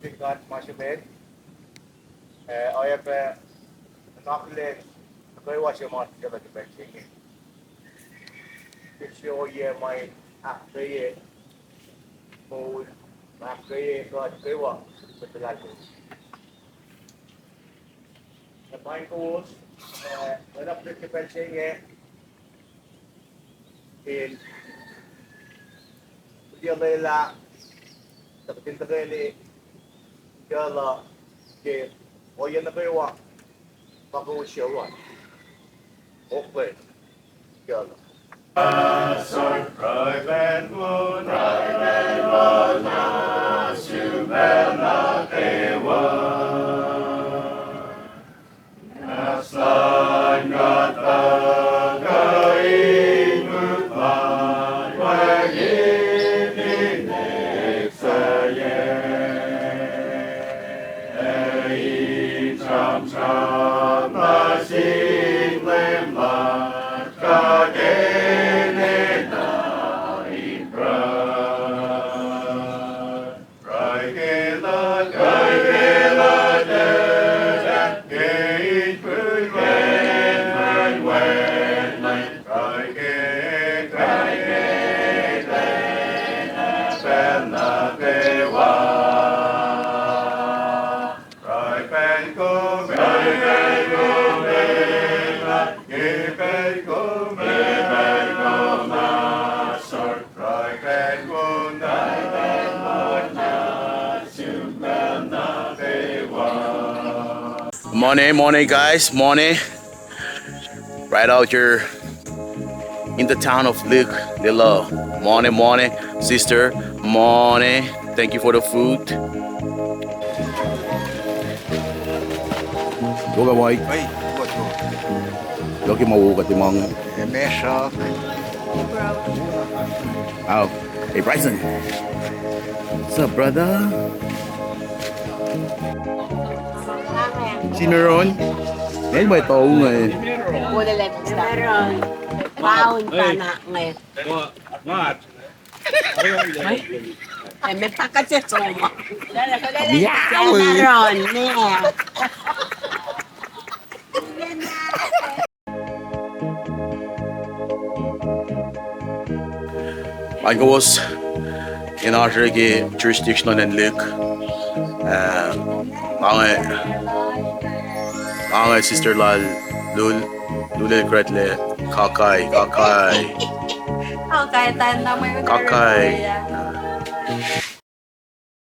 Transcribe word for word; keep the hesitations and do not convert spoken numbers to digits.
Sin God ma se met, eh, oacyacpac nuhnak lal nuh kwewa se ma oasr ke pacl se inge. Ke srihke ohiyac ma in ahkkweye moul, ahkkweye kuht kwewa, kuht luhlahlfongi. Ac paing kowos, eh, oacna ke pacl se inge, in kuloh lwelah, tuh kuht in tuhkweni kuloh ke ohiyac nuh kwewa ma kowos sucu an. Oklac kuloh. Morning, morning, guys, morning. Right out here in the town of Lihk Lelu. Morning, morning, sister. Morning. Thank you for the food. Yohk, Mike. Hey, what's up? Yohk, ma wo ka timang. Hey, mashup. Ow. Hey, Bryson. What's up, brother? Cimarron. Hey, my tong, eh. Cimarron. Pound pa na, eh. What? What? Eh, me taka se soma. Miau. Meron, meron. An kowos in oasr ke jurisdiction luhn Lihk. Eh, ma inge, ma inge sister lal Lul, Lul el kretlac Kakai, Kakai. Kakai, tan na mwe Kakai.